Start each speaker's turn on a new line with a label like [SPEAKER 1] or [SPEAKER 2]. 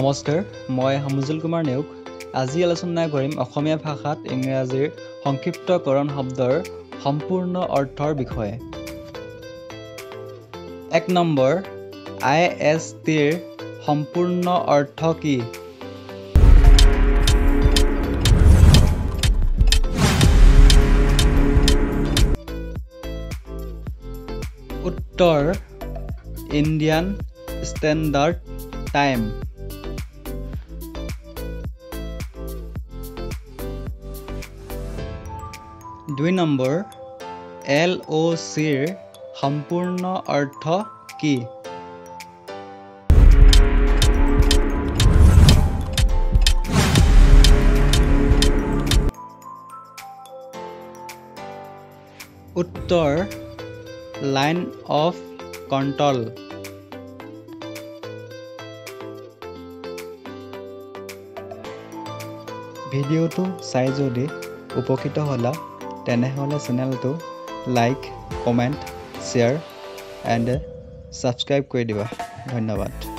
[SPEAKER 1] নমস্কাৰ, মই সমুজ্জ্বল কুমাৰ নেওগ। আজি আলোচনা কৰিম অসমীয়া ভাষাত ইংৰাজীৰ সংক্ষিপ্তকৰণ শব্দৰ সম্পূৰ্ণ অৰ্থৰ বিষয়ে। 1 নম্বৰ, I S টিৰ সম্পূৰ্ণ অৰ্থ কি? উত্তৰ, Indian standard time. 2 number, L O' C সম্পূৰ্ণ অৰ্থ কি? উত্তৰ, লাইন অফ কণ্ট্ৰল। ভিডিঅ'টো চাই যদি উপকৃত হ'লা, তেনেহ'লে চেনেলটো like, comment, share and subscribe কৰি দিবা। ধন্যবাদ।